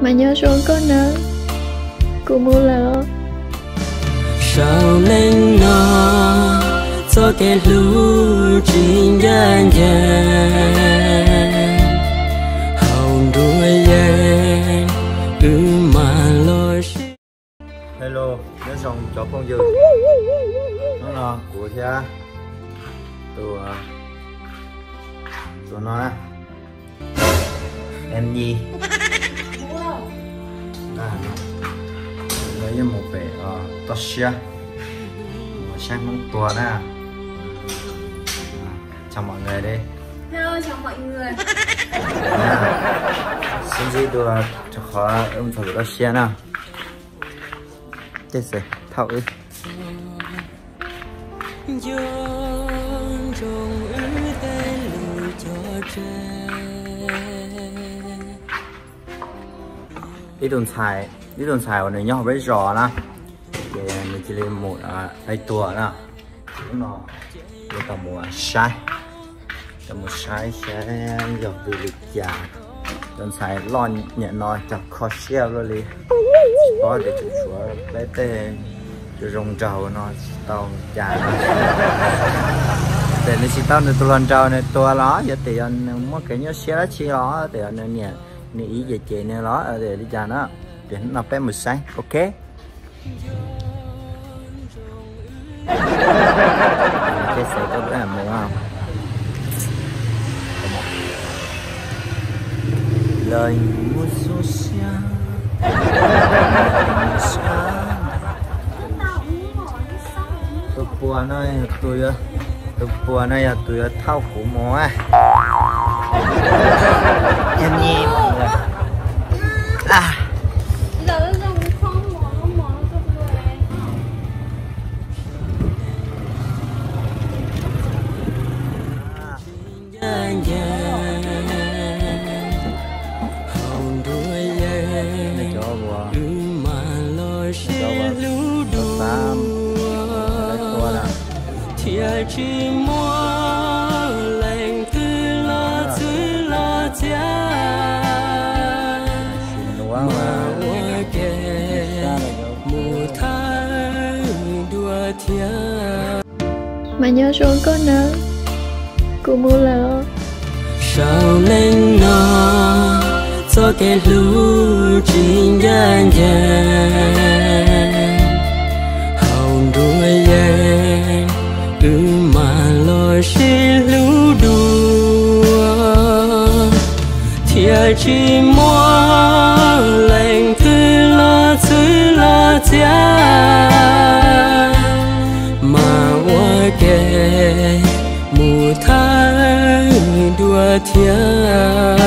Mas nyob zoo koj nawb, kuv mus lawm os. Saum neej no txoj kev hlub tsis ncaj ncees, hauv nruab yeeb wb mam los sib. Hello, nyob zoo cov phooj ywg. Hnub no kuv thiab tus, tus no na, em Nyi, lawv yeej mus pem toj siab, mus saib Hmoob tuag na. Chào mọi người đi. Hello, chào mọi người. Sib ntsib dua rau qhov wb mus txog pem toj siab na. Tej xwm thauj wb. Ib tug ntxhais, ib tug ntxhais uas nws nyob hauv peb zos na, ces nws cia li mus dai tuag na. Hnub no yuav tau mus saib, tau mus saib saib yog vim li cas cov ntxhais loj nyam no cov kho siab luaj li. Tsis paub tias tseem tshuav peb tej zoo zoo nraug no tsis tau cas. Ces nws tsis tau nws tus hluas nraug nws tuag los yog tias yog nws muaj kev nyuaj siab dab tsi los tias yog nws niam nws txiv cem cem nws los tias li cas na. Ces hnub no peb mus saib, ok. Ces xav koj peb mus. Leej muaj xub siab. Tus puas no yog tus, tus puas no yog tus yuav thauj kuv mus. Cov uas, cov uas xav tua na. Thiaj tsis muaj leej twg los txwv los txiav, mas ua ke mus thawj dua thiab. Mas nyob zoo koj nawb, kuv mus lawm os. Saum neej no txoj kev hlub tsis ncaj ncees, hauv nruab yeeb wb mam los sib hlub dua. Thiaj tsis muaj leej twg los txwv los txiav, mas ua ke mus thawj dua thiab.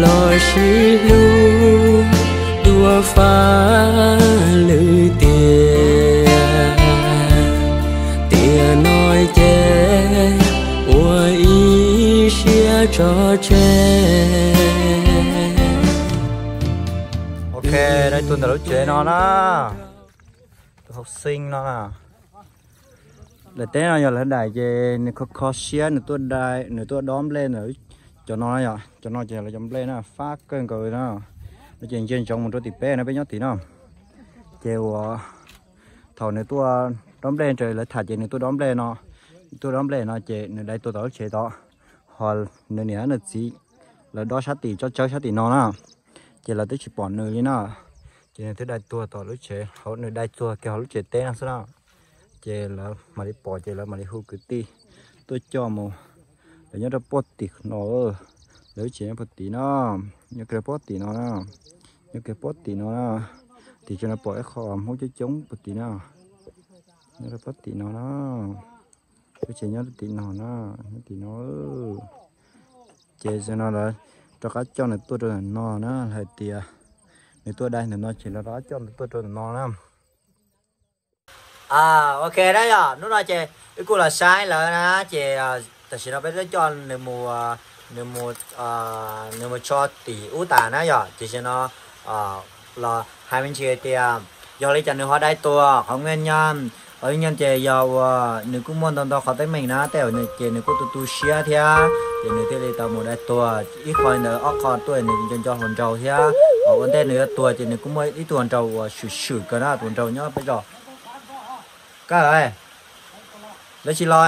Los sib hlub dua faj lwm tiam, tiam no ces ua ib siab tso tseg. Ok, dai tuag ntawm lub tsev no na. Tus hauv xeev no na. Daim teb no yog lawv daim ces nws kho kho siab, nws tuaj dai, nws tuaj dob nplej ntawm cov no na yom. Cov no ces lawv cov nplej na fab kawg nkaus na. No ces ntsia ntsoov mus rau tim peb no, peb nyob tim no. Ces uas thaum nws tuaj dob nplej, raws lawv tham ces nws tuaj dob nplej no, tuaj dob nplej no ces nws dai tuag tom lub tsev tod, ho nws niam nws txiv lawv dob sab tim tsob tsawb sab tim no na, ces lawv twb tsis pom nws li na. Ces nws twb dai tuag tom lub tsev, nws dai tuag kiag hauv lub tsev teb no xwb na. Ces lawv mam li pom ces lawv mam li hu kwv tij tuaj coj mus. Lawv nyob rau pob tim no, lawv lub tsev nyob pob tim no, nyob kiag pob tim no na, nyob kiag pob tim no na. Tim tsev no pom ib qho Hmoob coob coob pob tim na, nyob rau pob tim no na. Lub tsev nyob tim no na, nyob tim no. Ces zaum no lawv rov qab coj nws tuaj rau ntawm no na, hais tias nws tuaj dai ntawm no ces lawv rov qab coj nws tuaj rau ntawm no na. Ok na yom, hnub no ces wb kuj los saib lawv na, ces tam sim no peb twb coj nws mus, nws mus, nws mus tso tim ub tas na yom, ces zaum no los hais me ntsis tias yog li cas nws ho dai tuag, qhov nguyên nhân Qhov nyob ces yog uas nws kuj muaj ntau ntau qhov teeb meem na, tej zaum nws ces nws kuj tu tu siab thiab, ces nws thiaj li tau mus dai tuag. Ib qho ntawd ob qho tuaj nws nco nco hluas nraug thiab, ua ntej nws yuav tuag ces nws kuj muaj ib tug hluas nraug uas swm swm kawg na, tus hluas nraug nyob peb zos. Koj lawv tsis los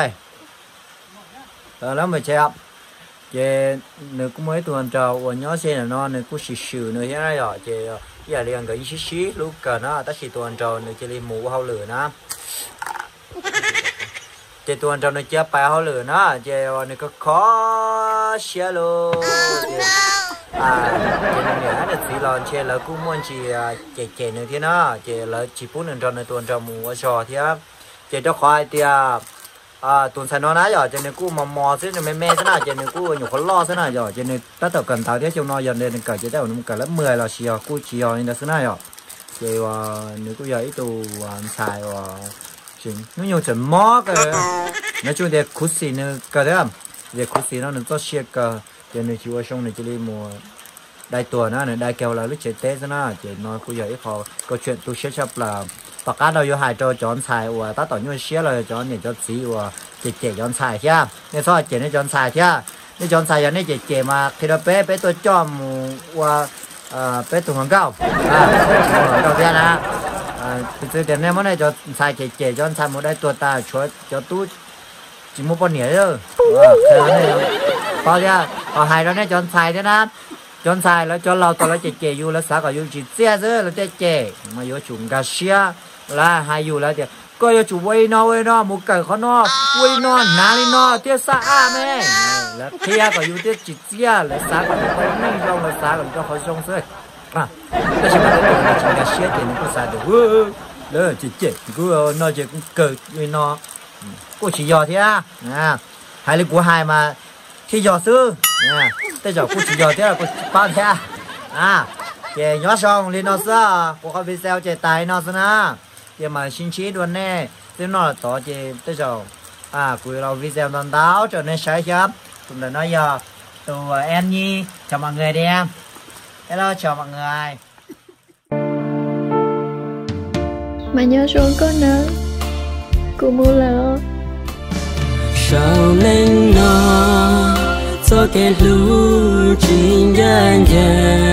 lawm mus ces, ces nws kuj muaj ib tug hluas nraug uas nyob ze ntawm no nws kuj swm swm nws thiab na yom, ces ib yam li nkawd yeej sib sib hlub kawg na, tab sis tus hluas nraug nws cia li mus ua hauj lwm na. Ces tus hluas nraug nws cia pais hauj lwm na, ces nws kho kho siab lauj. Ces nws niam thiab nws txiv los ntshe lawv kuj muaj ntsis cem cem nws thiab na, ces lawv tsis pub nws nrog nws tus hluas nraug mus ua zog thiab. Ces rau qhov hais tias tus ntxhais no na yom, ces nws kuj mos mos xwb, nws me me xwb na, ces nws kuj nyuam qhuav loj xwb na yom, ces nws tab tom kawm ntawv thiab, xyoo no yog nws kawm ces tej zaum nws mus kawm lab mười los sis yog kuj tsis yog li ntawd xwb na yom. Ces uas nws kuj yog ib tug uas ntxhais uas tseem hnub nyoog tseem mob kawg, nws tsuas tias khuv xim nws kawg thiab, tias khuv xim no nws txoj sia kawg, ces nws tsis ua zoo nws cia li mus dai tuag na, nws dai kiag hauv lawv lub tsev teb xwb na. Ces no kuj yog ib qho kauj tshuam tu siab tshaj plaws. Tom qab no yuav hais rau cov ntxhais uas tab tom nyuaj siab los yog cov niam cov txiv uas cem cem cov ntxhais thiab, nej txhob cem nej cov ntxhais thiab. Nej cov ntxhais yog nej cem cem mas qhia rau peb, peb tuaj coj mus ua peb tus hluas nkauj, tus hluas nkauj thiab na. Piv txwv tias nej muab nej cov ntxhais cem cem cov ntxhais mus dai tuag tas tshuav cov tub tsis muaj poj niam. Paub thiab, ho hais rau nej cov ntxhais thiab na, cov ntxhais lawv cov laus tau lawv cem cem yus, lawv xav kom yus tsis txiaj xwb lawv thiaj cem, mas yuav tsum nkag siab. Lawv hais yus lawv tias koj yuav tsum ua li no ua li no, mus kawm qhov no, ua li no hnav li no thiaj xab ab me. Lawv qhia kom yus thiaj tsis txiaj, lawv xav kom yus tau neej zoo, lawv xav kom yus tau qhov zoo xwb. Tab sis mas tus tsis nkag siab ces nws kuj xav tias lawv cem cem kuv no ces kuv kawg li no, kuj tsis yog thiab. Hais li kuv hais mas thiaj yog xwb, tej zaum kuj tsis yog thiab los kuj tsis paub thiab. Ces nyob zoo li no xwb, kuv qhov video ces tas li no xwb na. Ces mam sib ntsib dua nej tej noj los tod ces tej zaum kuv yuav los video ntau ntau rau nej saib thiab. Tus ntawm no yog tus Em Nyi, chào mọi người đi em. Hello, chào mọi người. Mas nyob zoo koj na, kuv mus lawm. Saum neej no txoj kev hlub tsis ncaj ncees,